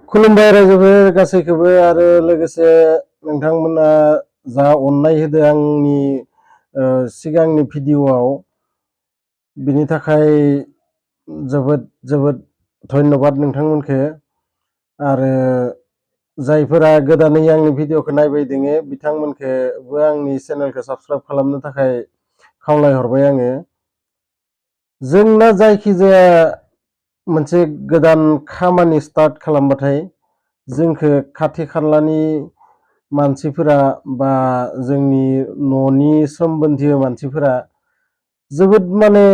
खुलुमबाय रायजोफोर गासैखौबो आरो लोगोसे नोंथांमोना जा अननाय होदो आंनि सिगांनि भिडिअआव बिनि थाखाय जोबोद जोबोद धन्यबाद नोंथांमोनखौ आरो जायफोरा गोदानै आंनि भिडिअखौ नायबाय दोङो बिथांमोनखौबो आंनि चेनेलखौ साबस्क्राइब खालामनो थाखाय खावलायहरबाय आङो। जोंना जायखिजाया मोनसे गोदान खामानि स्टार्ट खालामबाथाय जोंखौ खाथि खालानि मानसिफोरा बा जोंनि न'नि सम्बन्धि मानसिफोरा जोबोद माने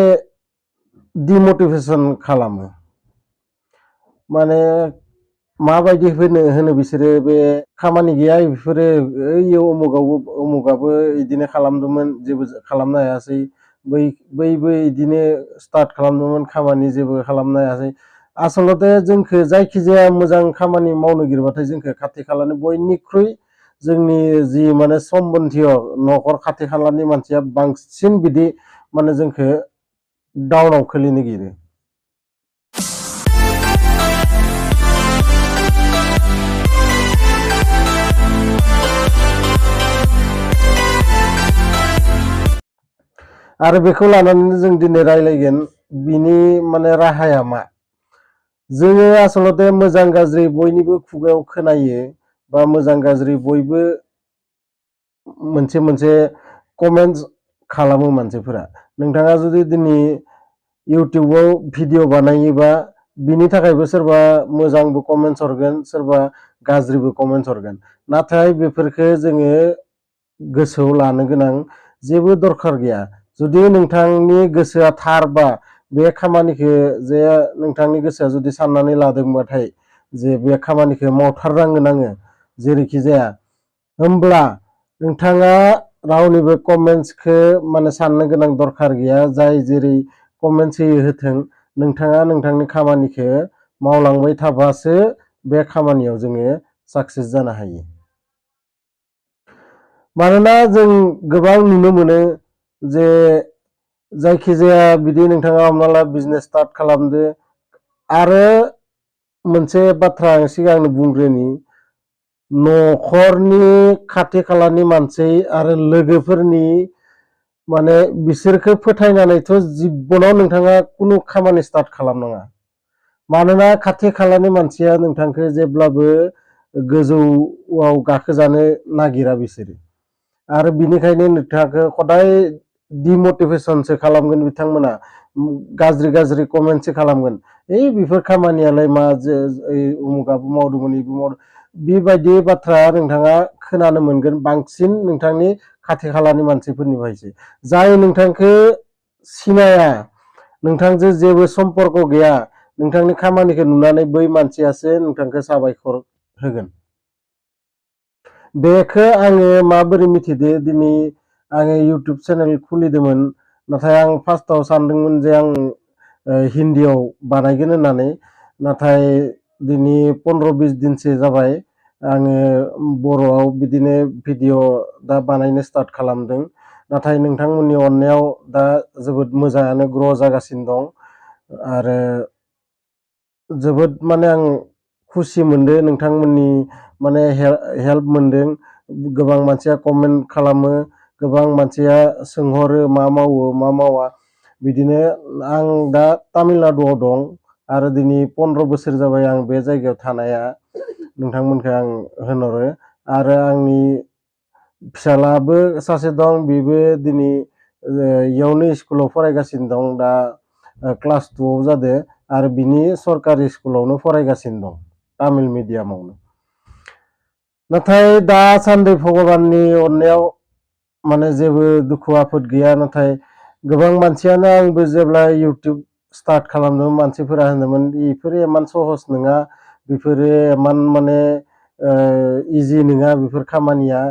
डिमटिभेसन खालामो। माने माबायदि होनो बिसोरो बे खामानि गैया बेफोरो ओइ उमुगाबो बिदिनो खालामदोंमोन जेबो खालामनो हायासै, बैबो बिदिनो स्टार्ट खालामदोंमोन खामानि जेबो खालामनो हायासै। आसलते जोंखौ जायखिजाया मोजां खामानि मावनो गिरबाथाय जोंखौ खाथि खालानि बयनिख्रुइ जोंनि जि माने सम्बन्धीय न'खर खाथि खालानि मानसिया बांसिन बिदि माने जोंखौ डाउनाव खोलैनो गिरो। आरो बेखौ लानानै जों दिनै रायलायगोन बिनि माने राहाया मा। जोङो आसलते मोजां गाज्रि बयनिबो खुगायाव खोनायो बा मोजां गाज्रि बयबो मोनसे मोनसे कमेन्टस खालामो मानसिफोरा। नोंथाङा जुदि दिनै इउटिउबाव भिडिअ बानायोबा बिनि थाखायबो सोरबा मोजांबो कमेन्टस हरगोन, सोरबा गाज्रिबो कमेन्टस हरगोन। नाथाय बेफोरखौ जोङो गोसोआव लानो गोनां जेबो दरखार गैया। जुदि नोंथांनि गोसोआ थारबा बे खामानिखौ जे नोंथांनि गोसोआ जुदि साननानै लादोंबाथाय जे बे खामानिखौ मावथारनांगोन आङो जेरैखि जाया, होमब्ला नोंथाङा रावनिबो कमेन्टसखौ माने साननो गोनां दरखार गैया। जाय जेरै कमेन्टस होयो होथों, नोंथाङा नोंथांनि खामानिखौ मावलांबाय थाबासो बे खामानियाव जोङो साक्सेस जानो हायो। मानोना जों गोबां नुनो मोनो जे जायखिजाया बिदि नोंथाङा हमना ला बिजनेस स्टार्ट खालामदो आरो मोनसे बाथ्रा आं सिगांनो बुंग्रोनि, न'खरनि खाथि खालानि मानसि आरो लोगोफोरनि माने बिसोरखौ फोथायनानैथ' जिबनाव नोंथाङा खुनु खामानि स्टार्ट खालामनाङा। मानोना खाथि खालानि मानसिया नोंथांखौ जेब्लाबो गोजौआव गाखोजानो नागिरा बिसोरो। आरो बिनिखायनो नोंथांखौ खदाय डिमटिभेसनसो खालामगोन बिथांमोना, गाज्रि गाज्रि कमेन्टसो खालामगोन। बेफोर खामानियालाय मा, उमुगाबो मावदोंमोन बेबो मावदों, बेबायदि बाथ्रा नोंथाङा खोनानो मोनगोन बांसिन नोंथांनि खाथि खालानि मानसिफोरनिफ्रायसो। जाय नोंथांखौ सिनाया, नोंथांजों जेबो सम्पर्क गैया, नोंथांनि खामानिखौ नुनानै बै मानसियासो नोंथांखौ साबायखर होगोन। बेखौ आङो माबोरै मिथिदो, दिनै आङो इउटुब चेनेल खुलिदोंमोन, नाथाय आं फार्स्टआव सानदोंमोन जे आं हिन्दीयाव बानायगोन होननानै। नाथाय दिनै 15-20 दिनसो जाबाय आङो बर'आव बिदिनो भिडिअ दा बानायनो स्टार्ट खालामदों। नाथाय नोंथांमोननि अननायाव दा जोबोद मोजाङानो ग्र' जागासिनो दं आरो जोबोद माने आं खुसि मोनदों, नोंथांमोननि माने हेल्प मोनदों। गोबां मानसिया कमेन्ट खालामो, गोबां मानसिया सोंहरो मा मावो मा मावा। बिदिनो आं दा तामिलनाडुआव दं आरो दिनै 15 बोसोर जाबाय आं बे जायगायाव थानाया। नोंथांमोनखौ आं होनहरो आरो आंनि फिसालाबो सासे दं, बेबो दिनै इयावनो स्कुलाव फरायगासिनो दं, दा क्लास 2आव जादों आरो बिनि सरकारि स्कुलावनो फरायगासिनो दं, तामिल मिडियामावनो। नाथाय दासान्दि भगबाननि अननायाव माने जेबो दुखु आफोद गैया। नाथाय गोबां मानसियानो आंबो जेब्ला इउटुब स्टार्ट खालामदोंमोन मानसिफोरा होनदोंमोन बेफोरो इमान सहस नङा, बेफोरो इमान माने इजि नङा, बेफोर खामानिया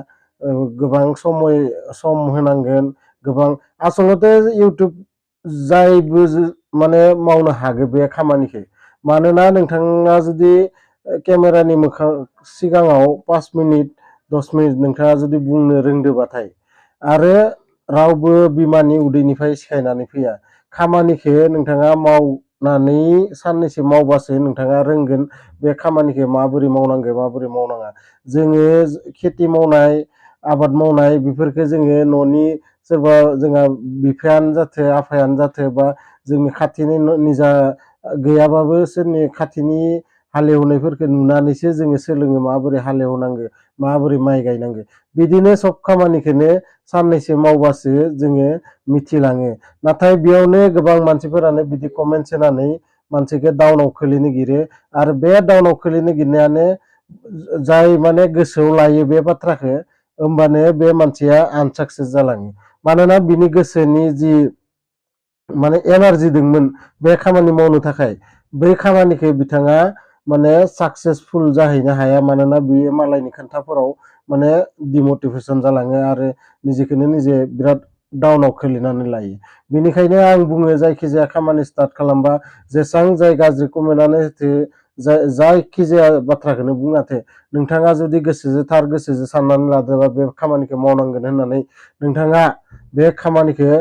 गोबां सम होनांगोन गोबां। आसलते इउटुब जायबो माने मावनो हागौ बे खामानिखौ। मानोना नोंथाङा जुदि केमेरानि मोखां सिगाङाव 5 मिनिट 10 मिनिट नोंथाङा जुदि बुंनो रोंदोंबाथाय, आरो रावबो बिमानि उदैनिफ्राय सिखायनानै फैया, खामानिखौ नोंथाङा नानै साननैसो मावबासो नोंथाङा रोंगोन बे खामानिखौ माबोरै मावनांगौ माबोरै मावनाङा। जोङो खेथि मावनाय आबाद मावनाय बेफोरखौ जोङो न'नि सोरबा जोंहा बिफायानो जाथों आफायानो जाथों बा जोंनि खाथिनि निजा गैयाबाबो सोरनि खाथिनि हालेवनायफोरखौ नुनानैसो जोङो सोलोङो माबोरै हालेवनांगौ माबोरै माइ गायनांगौ। बिदिनो सब खामानिखौनो साननैसो मावबासो जोङो मिथिलाङो। नाथाय बेयावनो गोबां मानसिफोरानो बिदि कमेन्टस होनानै मानसिखौ डाउनाव खोलैनो गिरो आरो बे डाउनाव खोलैनो गिरनायानो जाय माने गोसोआव लायो बे बाथ्राखौ होमबानो बे मानसिया आनसाक्सेस जालाङो। मानोना बिनि गोसोनि जि माने एनारजि दंमोन बे खामानि मावनो थाखाय बै खामानिखौ बिथाङा माने साक्सेसफुल जाहैनो हाया। मानोना बियो मालायनि खोन्थाफोराव माने डिमटिभेसन जालाङो आरो निजेखौनो निजे बिराद डाउनाव खोलैनानै लायो। बेनिखायनो आं बुङो जायखिजाया खामानि स्टार्ट खालामबा जेसेबां जाय गाज्रि कमेन्टआनो होथो जायखिजाया बाथ्राखौनो बुङाथो नोंथाङा जुदि गोसोजों थार गोसोजों साननानै लादोंबा बे खामानिखौ मावनांगोन होननानै नोंथाङा बे खामानिखौ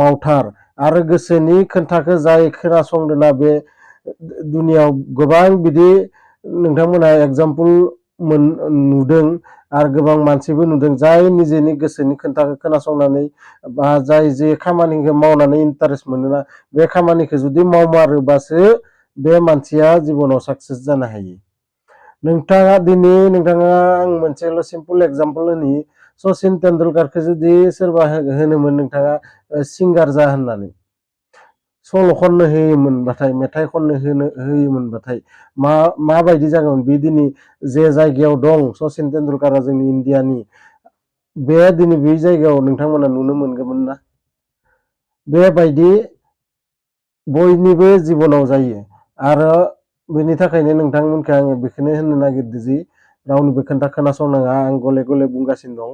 मावथार आरो गोसोनि खोन्थाखौ जाय खोनासंदोंना बे दुनियाव गोबां बिदि नोंथांमोनहा एगजामपोल नुदों आरो गोबां मानसिबो नुदों जाय निजेनि गोसोनि खोन्थाखौ खोनासंनानै बा जाय जे खामानिखौ मावनानै इन्टारेस्ट मोनोना बे खामानिखौ जुदि मावमारोबासो बे मानसिया जिबनाव साक्सेस जानो हायो। नोंथाङा आं मोनसेल' सिम्पल एगजामपोल होनि सचिन तेन्दुलकारखौ जुदि सोरबा होनोमोन नोंथाङा सिंगार जा होननानै सल' खननो होयोमोनबाथाय मेथाइ खननो होयोमोनबाथाय माबायदि जागौमोन बे दिनै जे जायगायाव दं सचिन तेन्दुलकारा जोंनि इण्डियानि बे दिनै बे जायगायाव नोंथांमोना नुनो मोनगौमोन ना? बेबायदि बयनिबो जिबनाव जायो आरो बेनि थाखायनो नोंथांमोनखौ आङो बेखौनो होननो नागिरदों जि रावनिबो खोन्था खोनासंनाङा। आं गले गले बुंगासिनो दं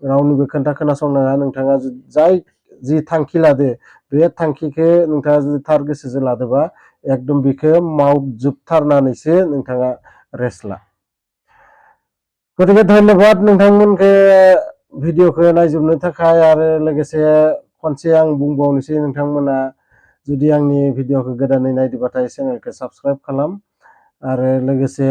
रावनिबो खोन्था खोनासंनाङा। नोंथाङा जाय जि थांखि लादो बे थांखिखौ नोंथाङा जुदि थार गोसोजों लादोंबा एकदम बेखौ मावजोबथारनानैसो नोंथाङा रेस्ट ला। गतिके धन्यबाद नोंथांमोनखौ भिडिअखौ नायजोबनो थाखाय आरो लोगोसे खनसे आं बुंबावनोसै नोंथांमोना जुदि आंनि भिडिअखौ गोदानै नायदोंबाथाय चेनेलखौ साबस्क्राइब खालाम आरो लोगोसे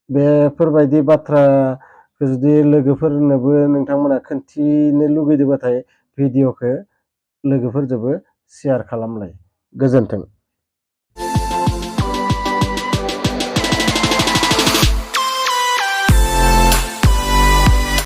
बेफोरबायदि बाथ्राखौ जुदि लोगोफोरनोबो नोंथांमोना खोन्थिनो लुगैदोंबाथाय भिडिअखौ लोगोफोरजोंबो शेयार खालामलाय। गोजोन्थों।